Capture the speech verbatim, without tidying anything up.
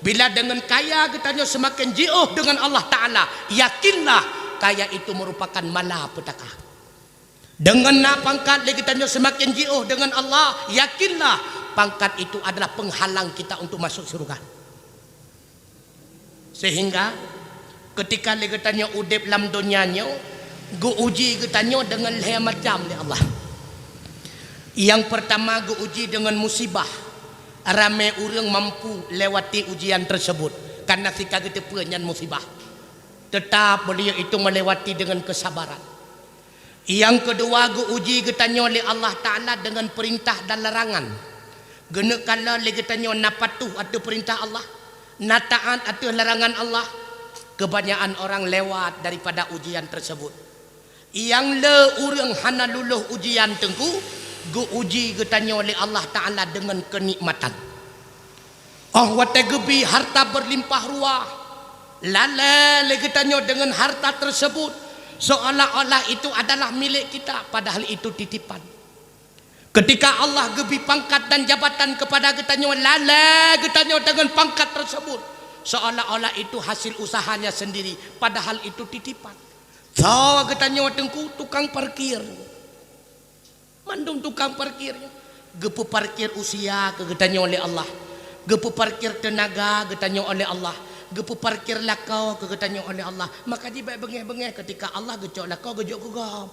Bila deungon kaya geutanyoe seumaken jiôh deungon Allah Ta'ala, yakinlah kaya itu meurupakan malapetaka. Deungon na pangkat lé geutanyoe seumaken jiôh deungon Allah, yakinlah pangkat itu adalah peunghalang kita untuk masuk syeuruga. Seuhingga keutika lé geutanyoe udeb lam donya nyoe, geu-uji geutanyoe deungon lhée macam lé Allah. Nyang peurtama geu-uji deungon musibah. Ramé ureuëng mampu lewati ujian tersebut, karena sika geuteupeue nyan musibah. Teutap beuliau itu melewati deungon keusabaran. Nyang keudua geu-uji geutanyoe lé Allah Ta'ala deungon peurintah dan larangan. Geuneuk kala lé geutanyoe na patuh ateueh peurintah Allah, na taát ateueh larangan Allah. Keubanyaan orang lewat daripada ujian tersebut. Nyang le ureuëng hana lulôh ujian teungku, geu-uji geutanyoe lé Allah Ta'ala deungon keunikmatan. Óh watée geubi harta berlimpah ruah, lalée lé geutanyoe deungon harta tersebut, seolah-olah itu adalah milék kita, padahal itu titipan. Keutika Allah geubi pangkat dan jabatan keupada geutanyoe, lalée geutanyoe deungon pangkat tersebut, seolah-olah itu hasil usahanya sendiri, padahal itu titipan. Soe geutanyoe teungku? Tukang parkir. Mandum tukang parkir nyoe. Geupeuparkir usia keu geutanyoe lé Allah. Geupeuparkir teunaga geutanyoe oleh Allah. Geupeuparkir lakoe keu geutanyoe oleh Allah. Maka jih bék beungéh-beungéh keutika Allah geucok lakoe geujok keu gob.